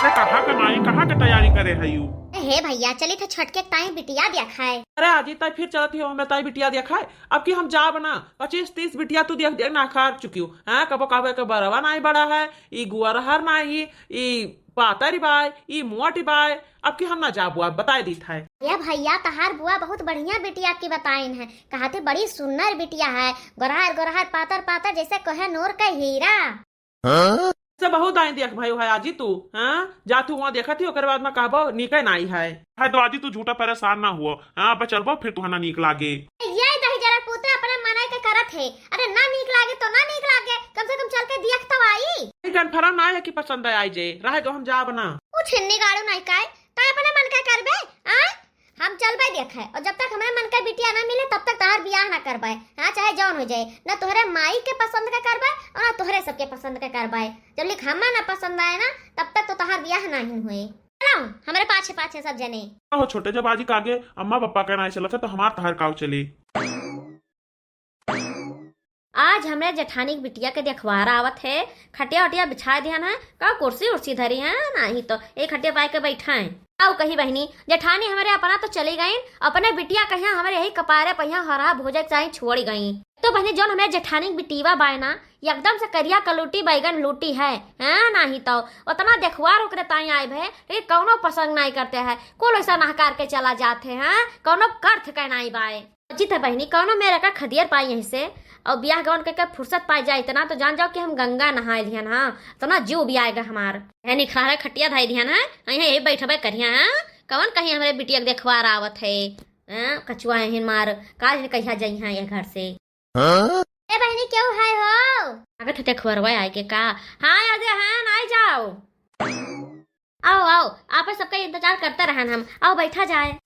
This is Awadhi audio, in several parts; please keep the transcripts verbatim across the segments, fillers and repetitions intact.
अरे कहाँ के माई, कहाँ के तैयारी करे है यू? हे भैया, चली थे छोटके ताई बिटिया देखाए। अरे आजी, ताई फिर चलत ही हो हमरे ताई बिटिया देखाए। अब की हम जाब ना, पच्चीस तीस बिटिया तू देख देख ना हार चुकी हो। हाँ, कबो कहबे के बरवा नाई बड़ा है, ई गुअरहर नाई, ई पातर बाय, ई मोट बाय। अब की हम ना जाबो, अब बताए दीत है। या भैया, तहार बुआ बहुत बढ़िया बिटिया की बताइन है, कहते बड़ी सुन्नर बिटिया है, गोरहर गोरहर पातर पातर जैसे कोहे नूर का हीरा। हाँ? से बहुत दाई देख भाई है आजी तू, हाँ? जा तू वहाँ देखत ही, ओकरे बाद में कहबो नीके नाई है। है तो आजी तू झूठा परेशान ना हुओ, हाँ? अब चलबो फिर तुहना नीक लागे। ये दही जरा पूते अपने मनई के करत है, अरे ना नीक लागे तो ना नीक लागे, कम से कम चल के देख तो आई। ई confirm ना है कि पसंद आई जे, रहे तो हम जाब ना। उ छिन्नी गाड़ू नहीं काय, तै अपने मन के करबे, आय? हम चलबे देखे, और जब तक हमरे मन के बिटिया ना मिले, तब तक तहार बियाह ना करबे। हाँ, चाहे जौन हो जाए, ना तोहरे माई के पसंद के करबे और ना तोहरे सबके पसंद के करबे। जब लिख हमें ना पसंद आए ना, तब तक तो तहार बियाह नहीं हुए। चलो, हमरे पाछे पाछे सब जने। हो छोटे, जब आजी कागे अम्मा पापा के नाई चलत है, तो हमार तहार काव चली। आज हमरे जेठानी के बिटिया के देखवार आवत है, खटिया उटिया बिछाए दिहन है, का कुर्सी उर्सी धरी है, नाही तो एक खटिया पाए के बैठा है। का कही बहिनी, जेठानी हमरे अपना तो चली गईन, अपने बिटिया कहिया हमरे यही कपारे पहिया हरा भोजे के चाही छोड़ गईन। तो बहिनी, जौन हमरे जेठानी के बिटिया बाय ना, एकदम से करिया कलूटी बैगन लूटी है, हाँ, नाही तो उतना देखवार ओकरे ताई आए भे, लेकिन कौनो पसंद नहीं करते है, कुल ऐसा नहकार के चला जाते हैं, कौनो कर्थ के नहीं बाय। जित है बहिनी, कौनो मेरे का खदियर पाई यहीं से, और बियाह गवन के, के फुर्सत पाई जाए इतना, तो जान जाओ कि हम गंगा नहाए लिहन, हाँ, इतना जीव भी आएगा हमार। है निखरा है खटिया धाई दिहन है, यहीं यही बैठबे करिया, हाँ, कौन कहीं हमरे बिटिया के देखवार आवत है, हाँ, कचुआ यहीं मार, काज ने कहिया जाई हैं ये घर से। हाँ? ए बहिनी, केहू है हो? लागत है देखवरवा आए के का? हाँ, अरे हाँ, आई जाओ। आओ, आओ, आप सबका इंतजार करते रहन हम। आओ, बैठा जाए।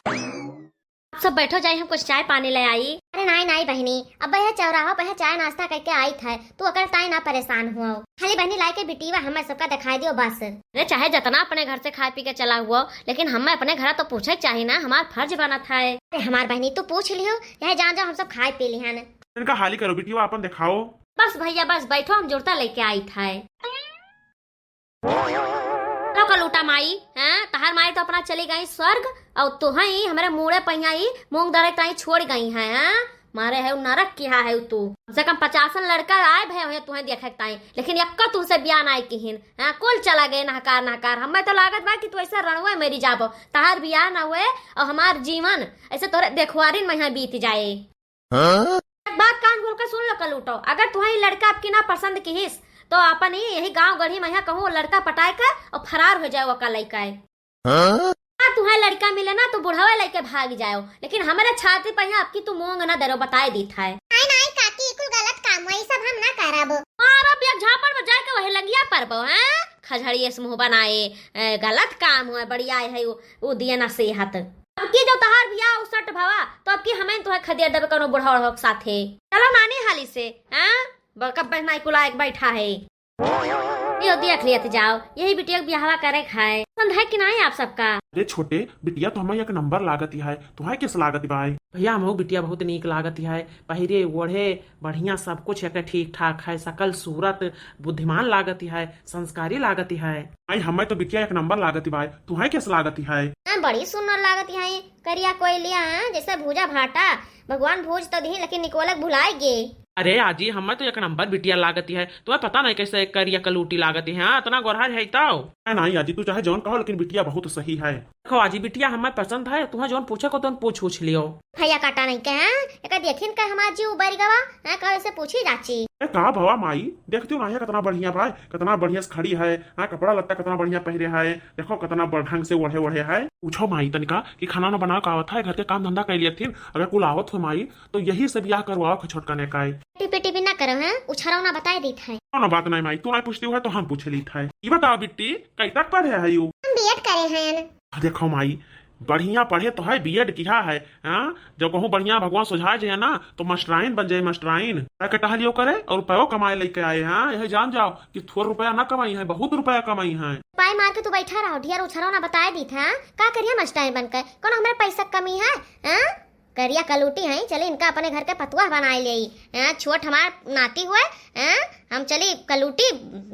आप सब बैठो जाए, हम कुछ चाय पानी ले आई। अरे नाई, नाई बहिनी, अब यह चौराहा पे चाय नाश्ता करके आई था, तू अगर ताई ना परेशाान हुआ। खाली बहिनी लाए के बिटिया हमें सबका दिखाई दियो बस। अरे चाहे जितना अपने घर से खाए पी के चला हुआ, लेकिन हमें अपने घर तो पूछे के चाही ना, हमार फर्ज बनत है। अरे हमार बहिनी, तू पूछ लियो, यह जान जाओ हम सब खाए पी लिहन। इनका हाली करो बिटिया, अपन दिखाओ। बस भैया बस, बैठो, हम जुड़ता लेके आई था। लो कलूटा माई, हैं? तहार माई तो अपना चली गई स्वर्ग, और तुहई हमरे मूड़े पहिया ही मूंग दरे ताई छोड़ गई हैं, हैं? मारे है उ नरक किहा है उ तू। कम से कम पचासन लड़का आए भे हुए तुहें देखे के ताई, लेकिन एक्को तुमसे बियाह नाई किहिन, हैं? कुल चला गए नहकार नहकार। हमें तो लागत बा कि तू ऐसे रणुए मेरी जाबो, तहार बियाह ना हुए और हमार जीवन ऐसे तोरे देखवारिन में यहाँ बीत जाए। हाँ? एक बात कान खोल के सुन लो कलूटो, अगर तुम्हारी लड़का आपकी ना पसंद किहिस तो अपन ही यही गांव गढ़ी में यहाँ कहूँ लड़का पटाए के और फरार हो जाए ओका लइका है। हाँ? ना तुम्हारे लड़का मिले ना तो बुढ़ावे लइके भाग जाओ, लेकिन हमारे छाती पर यहाँ आपकी तू मोंग ना दरो बताए दी था। नहीं नहीं काकी, कुल गलत काम हुआ, ये सब हम ना करब। मारब एक झापड़ में जाके वही लंगिया परबो, हैं? खजड़िए से मुंह बनाए, ए, गलत काम हुआ, बढ़िया है वो, वो दिए ना सेहत। अब की जो तहार बियाह उसट भवा, तो अब की हमें तुहे खदेड़ देबे कोनो बुढ़ा उढ़ा के साथे। चलो नानी हाली से, हाँ? बड़का बहनाई कुल आए के बैठा है। यो देख लियत जाओ, यही बिटिया के बियाहवा करे खाए। पसंद है कि नहीं आप सबका? अरे छोटे, बिटिया तो हमें एक नंबर लागत ही है, तुहे किस लागत ही भाई? भैया, हमहू बिटिया बहुत नीक लागत ही है, पहिरे ओढ़े बढ़िया सब कुछ एके ठीक ठाक है, सकल सूरत बुद्धिमान लागत ही है, संस्कारी लागत ही है। आई हमें तो बिटिया एक नंबर लागत ही भाई, तुहे कैसे लागत ही है? हाँ, बड़ी सुंदर लागत ही है, करिया कोयलिया है, जैसे भूजा भाटा। भगवान भूज तो दिही, लेकिन निकोलक भुलाए गे। अरे आजी, हमें तो एक नंबर बिटिया लागत ही है, तुम्हें पता नहीं कैसे करिया कलूटी लागत ही है, हाँ, इतना गोरहर है तो। नहीं, नहीं आजी, तू चाहे जौन कहो, लेकिन बिटिया बहुत सही है। देखो आजी, बिटिया हमें पसंद है, तुम्हें जौन पूछे को तौन पूछ उछ लियो। भैया काटा नहीं के हैं, एकर देखिन का हमार जीव उबरि गवा, हैं, कहो इसे पूछी जाची। ए, का भवा माई, देखती हो ना, ये कितना बढ़िया भाई, कितना बढ़िया से खड़ी है, हाँ, कपड़ा लत्ता कितना बढ़िया पहिरे है, देखो कितना बड़ ढंग से ओढ़े ओढ़े है। पूछो माई तनिका कि खाना ना बनाओ का आवत है, घर के काम धंधा कर लियथिन, अगर कुल आवत हो माई, तो यही से बियाह करवाओ के छोटकने का है। टिपी टिपी ना करो, हैं, उछारो ना बताए दीत है। कोनो बात नहीं माई, तू नहीं पूछती है तो हम पूछ लीत है। ये बताओ बिट्टी, कई तक पढ़े है यू? हम बीएड करे हैं। आ, देखो माई, बढ़िया पढ़े तो है, बीएड किहा है, हाँ? जब कहूँ बढ़िया भगवान सुझाए जाए ना, तो मास्टराइन बन जाए, मास्टराइन। ताकि टहलियो करे और रुपयो कमाए लेके आए, हाँ? यह जान जाओ कि थोड़ रुपया ना कमाई है, बहुत रुपया कमाई है। पाई मार के तू बैठा रहो, ढेर उछरो ना बताए दी था, हाँ? का करिए मास्टराइन बनकर? कौन हमारे पैसा के कमी है, हाँ? करिया कलूटी है, चले इनका अपने घर के पतुआ बनाए ले, हाँ? छोट हमार नाती हुए, हाँ? हम चली कलूटी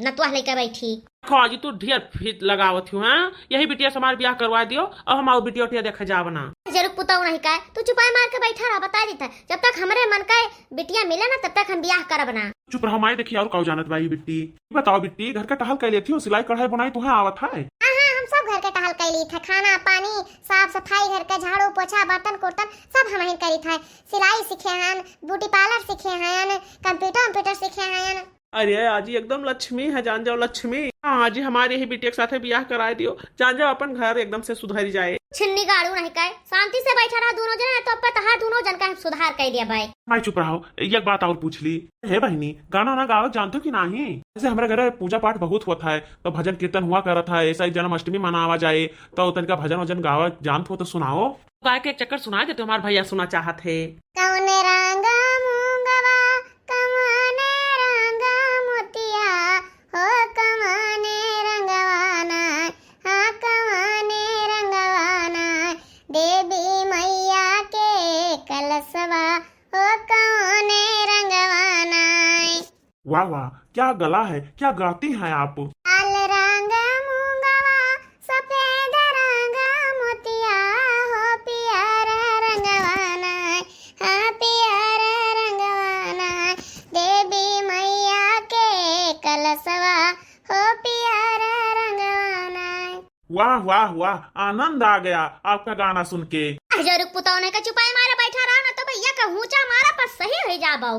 नतुआ लेके बैठी। देखो आजी, तू ढेर फित लगावत हूँ, हाँ? यही बिटिया से हमार बियाह करवा दियो, अब हम और बिटिया उटिया देखे जाब ना। जरूर पुतौ नहीं का, तू चुपाई मार के बैठा रहा, बता देता। जब तक हमरे मन का बिटिया मिले ना, तब तक हम बियाह करब ना। चुप रहो माई, देखी और काऊ जानत बा ई बिट्टी। बताओ बिट्टी, घर का टहल कइ लेती हो, सिलाई कढ़ाई बुनाई तुहे आवत है? हाँ, हाँ, हम सब घर के टहल कइ ली थे, खाना पानी, साफ सफाई, घर के झाड़ू पोछा, बर्तन कुर्तन सब हम ही करी थे। सिलाई सीखे हन, ब्यूटी पार्लर सीखे हन, कंप्यूटर वम्प्यूटर सीखे हन। अरे आजी एकदम लक्ष्मी है, जान जाओ लक्ष्मी। हाँ आजी, हमारे यही बिटिया के साथे बियाह कराए दियो, जान जाओ अपन घर एकदम से सुधर जाए। छिन्नी गाड़ू नहीं कहे, शांति से बैठा रहा दोनों जने, तो अब तहार दोनों जन का हम सुधार कर दिया भाई। माई चुप रहो, एक बात और पूछ ली। हे बहिनी, गाना ना गावत जानते हो कि नाही? जैसे हमारे घर पूजा पाठ बहुत होता है, तो भजन कीर्तन हुआ करत है, ऐसा ही जन्माष्टमी मनावा जाए, तो तनिका भजन वजन गावत जानत हो तो सुनाओ। गाय के एक चक्कर सुना देते, हमार भैया सुना चाहत है। कौने रंग मूंगवा, कौने रंग मोतिया, हो कौने रंगवाना, हाँ कौने रंगवाना, देवी मैया के कलशवा, हो कौने रंगवाना। वाह वाह, क्या गला है, क्या गाती हैं आप। लाल रंग मूंगवा, सफेद रंग मोतिया, हो पियर रंगवाना, हाँ पियर रंगवाना, देवी मैया के कलशवा, हो पियर रंगवाना। वाह वाह वाह, आनंद आ गया आपका गाना सुन के। आ, जरूर पुतौ नहीं का चुपाई मारे बैठा रहा ना, तो भैया का हुचा मारा पर सही हो जाबो।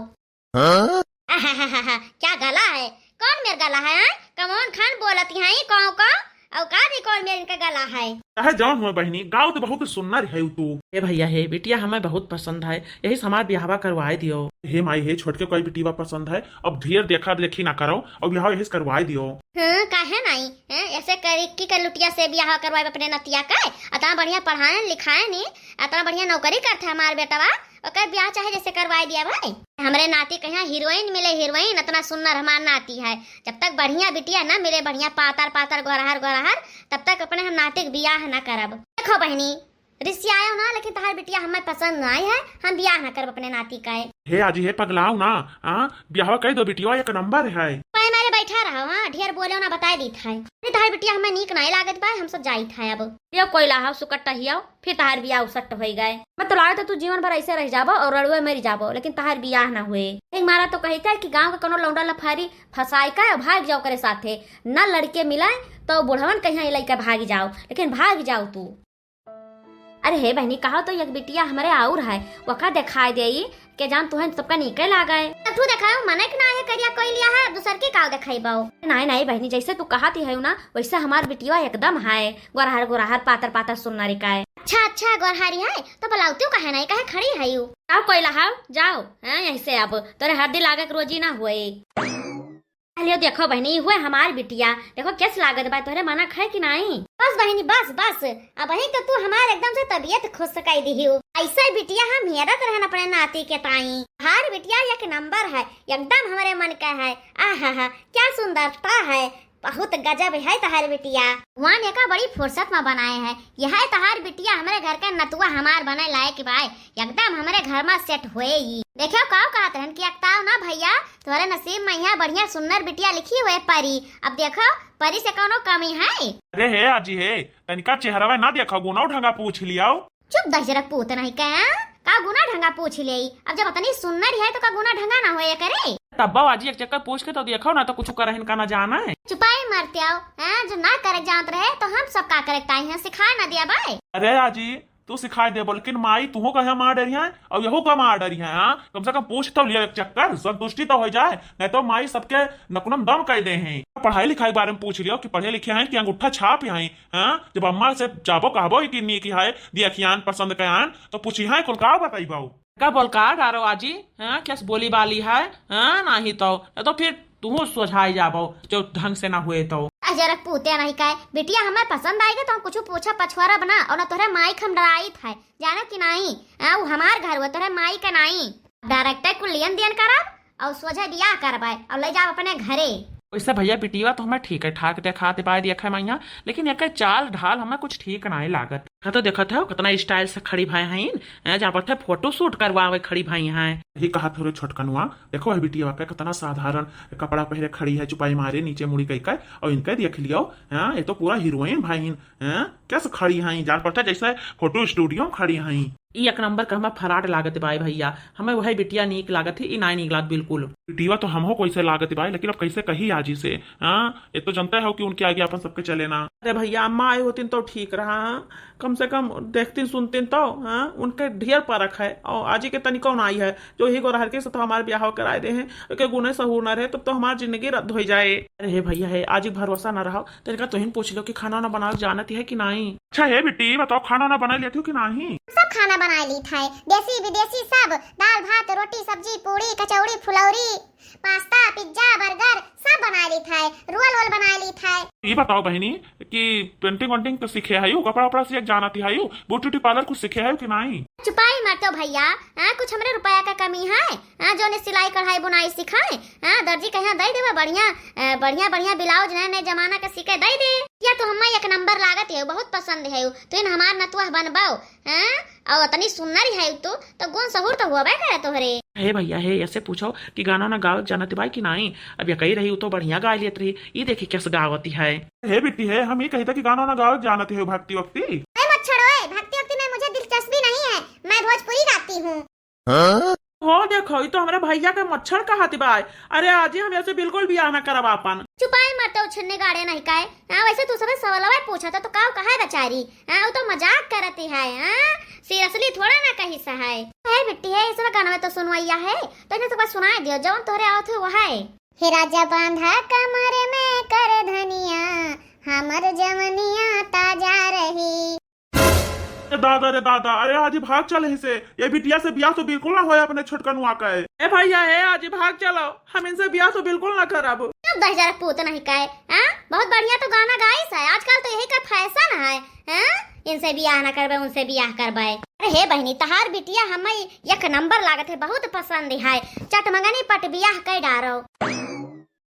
हाँ? आहाहाहा, क्या गला है? कौन मेर गला है, हाँ? कमोन खान बोलती हैं, कौन, कौन? औकात ही कौन मेर इनका गला है? चाहे जौन हो बहिनी, गावत बहुत सुन्नर है तू। हे भैया, हे बिटिया हमें बहुत पसंद है, यही से हमार बियाहवा करवाए दियो। हे माई, हे छोटके कोई बिटिया पसंद है, अब ढेर देखा देखी ना करो, अब बियाह यही से करवाए दियो। हाँ, काहे नहीं? हैं? ऐसे करी की कर लुटिया से बियाह करवाए अपने नतिया का? अतना बढ़िया पढ़ाए लिखाए नी, अतना बढ़िया नौकरी करता है हमार बेटवा, ओकर बियाह चाहे जैसे करवाए दिया भाई। हमरे नाती कहिया हीरोइन मिले, हीरोइन, इतना सुन्नर हमार नाती है। जब तक बढ़िया बिटिया ना मिले, बढ़िया पातर पातर गोरहर गोरहर, तब तक अपने हम नाती के बियाह ना करब। देखो बहिनी, रिसियायो ना, लेकिन तहार बिटिया हमें पसंद नाई है, हम बियाह ना करब अपने नाती का। हे आजी, हे पगलाओ ना, हाँ, बियाह कह दो बिटिया, एक नंबर है। पाए मारे बैठा रहो, हाँ, ढेर बोले ना, बताए दी था। अरे तहार बिटिया हमें नीक नाई लागत बा, हम सब जाई था अब। यो कोई लाहव सुकट हियो, फिर तहार बियाह उसट होई गए। मैं तो लागत है तू जीवन भर ऐसे रह जाबो और रड़ुए मरी जाबो, लेकिन तहार बियाह ना हुए। एक मारा तो कहते है कि गांव के कोनो लौंडा लफारी फंसाई का भाग जाओ करे साथे, ना लड़के मिलाए तो बुढ़वन कहिया लइका भाग जाओ, लेकिन भाग जाओ तू। अरे हे बहनी, कहा तो एक बिटिया हमरे आउर है, वका देखाई देई, के जान तुहन सबका नीके लागे। तब तू देखाओ, मनक ना है करिया कोई लिया है, अब दूसर की काव देखाई बाओ। नहीं, नहीं बहनी, जैसे तू कहती है ना, वैसे हमार बिटिया एकदम है, गोरहर गोरहर, पातर पातर सुन्नरी का है। अच्छा, अच्छा, गोरहारी है, तो बुलावती हूँ, कहे नहीं, कहे खड़ी है यू। आओ कोई लहाओ, जाओ, हैं, यहीं से अब तोरे हरदी लागे के रोजी ना हुए। अरे देखो बहनी, हुए हमार बिटिया, देखो कैस लागत बा, तोहरे मनक है कि नाई? बस बहनी, बस, बस, अब वही तो तू हमार एकदम से तबीयत खुश कर दी हो। ऐसा बिटिया हम हेरत रहन अपने नाती के ताई। हमार बिटिया एक नंबर है, एकदम हमरे मन का है। आहा हा, क्या सुंदरता है, बहुत गजब है तहार बिटिया। भगवान एका बड़ी फुर्सत में बनाए है। यह तहार बिटिया हमरे घर के नतुआ हमार बने लायक बाय, एकदम हमरे घर में सेट होए ही। देखो काव कहत रहन कि अकताव ना भैया, तोहरे नसीब में यहाँ बढ़िया सुन्नर बिटिया लिखी हुए परी। अब देखो, परी से कौनो कमी है? अरे हे आजी हे, तनिका चेहरवा ना देखो, गुनाव ढंगा पूछ लियाओ। चुप दहिजरक पूत नहीं के, हाँ? का गुना ढंगा पूछ ले? अब जब इतनी सुन्नर है तो का गुना ढंगा ना होए करे? तब्बा आजी एक चक्कर पूछ के तो देखो ना, तो कुछ करहिन का ना जाना है। चुपाई मारते आओ, हैं? जो ना करे जानत रहे तो हम सब का करे ताई हैं, सिखा ना दिया बाय। अरे आजी, तू सिखाए देबो, लेकिन माई तुहो कहे मार डरी है और यहू का मार डरी है, हाँ? कम से कम पूछ तो लिया एक चक्कर, संतुष्टि तो हो जाए, नहीं तो माई सबके नकुनम दम कर दे हैं। पढ़ाई लिखाई के बारे में पूछ लियो कि पढ़े लिखे हैं कि अंगूठा छाप हैं, हाँ? जब अम्मा से जाबो कहबो कि नीक है, दिया खियान पसंद कयान, तो पूछी है कुल का बताई बाऊ। का बोल का डारो आजी, हाँ? कैस बोली बाली है, हाँ? नहीं तो, नहीं तो फिर तुहू सोझाई जाबो, जो ढंग से ना हुए तो। अजरक पूते नहीं कहे, बिटिया हमें पसंद आएगा तो हम कुछ पूछा पछुआरा बना, और ना तोहरे माई के हम डराई था, जानो कि नहीं? हाँ, वो हमार घर हुआ, तोहरे माई का नहीं। डायरेक्ट कुल लियन दियन करब, और सोझे बियाह करबे, और ले जाब अपने घरे। वैसे भैया बिटिया तो हमें ठीक है ठाक देखा दे पाए दिया है मैया, लेकिन एक चाल ढाल हमें कुछ ठीक नहीं लागत। हाँ, तो देखत है कितना style से खड़ी भय हईन, हैं, जहाँ पर थे photo shoot करवावे खड़ी भई हैं। यही कहत हो रे छोटकनुआ, देखो है बिटिया के कितना साधारण कपड़ा पहरे खड़ी है, चुपाई मारे नीचे मुड़ी कई के, और इनके देख लियो, हाँ, ये तो पूरा हीरोइन भई हईन, हैं, कैसे खड़ी हैं, जान पड़ता जैसे photo studio में खड़ी हैं। ई एक नंबर का हमें fraud लागत बाय भैया, हमें वही बिटिया नीक लागत है, ई नाई नीक लागत बिल्कुल। बिटिया तो हमहो कैसे लागत बाय, लेकिन अब कैसे कही आजी से, हाँ, ये तो जनते हो कि उनके आगे अपन सबके चले ना। अरे भैया, अम्मा आई होतीन तो ठीक रहा, हाँ? कम से कम देखतीन सुनतीन तो, हाँ? उनके ढेर परख है, और आजी के तनिको नाई है, जो ही गोरहर के से तो हमार ब्याह कराए दे हैं, एके गुने सहूर ना रहे, तब तो हमार जिंदगी रद्द हो जाए। अरे हे भैया हे, आजी भरोसा ना रहो, तनिका तोहिन पूछ लो कि खाना वाना बनावे जानत है कि नाई। अच्छा हे बिट्टी, बताओ खाना वाना बना लेती हो कि नाई? सब खाना बना ली था, देसी विदेशी सब, दाल भात रोटी सब्जी पूड़ी कचौड़ी फुलौरी पास्ता पिज्जा बर्गर सब बना ली था, रोल वोल बना ली था। ये बताओ बहनी कि पेंटिंग वेंटिंग तो सीखे है, कपड़ा उपड़ा सिए जानत है, ब्यूटी पार्लर कुछ सीखे है कि नाई? चुपाई मारतो भैया, हाँ, कुछ हमरे रुपया का कमी है, हाँ, जो ने सिलाई कढ़ाई बुनाई सिखाए, हाँ, दर्जी कहाँ दे देवा बढ़िया, अ, बढ़िया बढ़िया ब्लाउज नए नए जमाना का सीखे दे दे। या तो हम्मा एक नंबर लागत है, बहुत पसंद है, तो इन हमार नतुआ बनबाओ, हाँ, और इतनी सुंदर है तो, तो गुण सहूर तो हुआ करे तोहरे। हे भैया हे, ऐसे पूछो कि गाना ना गावे जानत बाय कि नाई? अब ये कही रही, वो तो बढ़िया गा लेत रही, ये देखी कैसे गावती है। हे बिट्टी हे, हम ये कहता कि गाना ना गावे जानत है भक्ति वक्ति। ए मच्छर ओए, भक्ति वक्ति में मुझे दिलचस्पी नहीं है, मैं भोजपुरी गाती हूँ। हाँ? हो देखो, ये तो हमारे भैया के मच्छर कहत बाय। अरे आजी, हम ऐसे बिल्कुल बियाह ना करब आपन। चुपाई मत, तो छिन्नी गाड़े नहीं काए। हाँ, वैसे तू सबे सवालवा पूछा था तो काव कहा बेचारी? हाँ, वो तो मजाक करती है। हाँ, सीरियसली थोड़ा ना कही सा है। हे बिट्टी हे, इस गाना में तो सुनवैया है, तो इन्हें तो बस सुनाए दियो, जवन तोहरे आवत हो वो है। हे राजा बांधा कमर में कर धनिया, हमर जवनिया ताजा रही। ए दादा रे दादा, अरे आजी भाग चल इसे, ये बिटिया से बियाह तो बिल्कुल ना होए अपने छोटकनुआ का। ए भैया हे, आजी भाग चलो, हम इनसे बियाह तो बिल्कुल ना करब। अब दस हजार पूत नहीं काए, हाँ? बहुत बढ़िया तो गाना गाइस है, आजकल तो यही का फैशन है, हाँ? इनसे बियाह ना करबे, उनसे बियाह करबे। अरे हे बहनी, तहार बिटिया हमें एक नंबर लागत है, बहुत पसंद है, चटमंगनी पट बियाह कर डारो।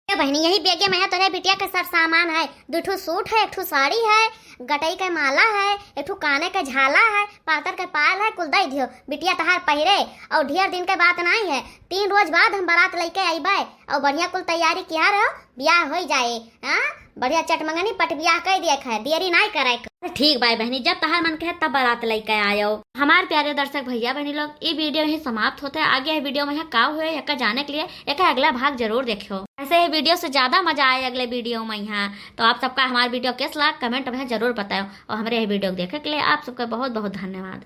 ए बहनी, यही बेगे में है तोरे बिटिया के सर सामान है, दू ठो सूट है, एक ठो साड़ी है, गटई के माला है, एक ठो काने के झाला है, पातर के पायल है, कुल दे दियो, बिटिया तहार पहिरे। और ढेर दिन के बात नाई है, तीन रोज बाद हम बारात लेके अइबे और बढ़िया कुल तैयारी किया रहो, बियाह होई जाए। हाँ, बढ़िया चटमंगनी पट बियाह कर दिया है, देरी नाई करे के। ठीक बाय बहनी, जब तहार मन कहे तब बारात लेके आयो। हमार प्यारे दर्शक भैया बहनी लोग, ई वीडियो यहीं समाप्त होते। आगे यह वीडियो में यहाँ का हुए, एका जाने के लिए एका अगला भाग जरूर देखियो। ऐसे ही वीडियो से ज्यादा मजा आए अगले वीडियो में यहाँ। तो आप सबका हमार वीडियो कैस लाग कमेंट में जरूर बताओ और हमारे यह वीडियो देखे के लिए आप सबका बहुत बहुत धन्यवाद।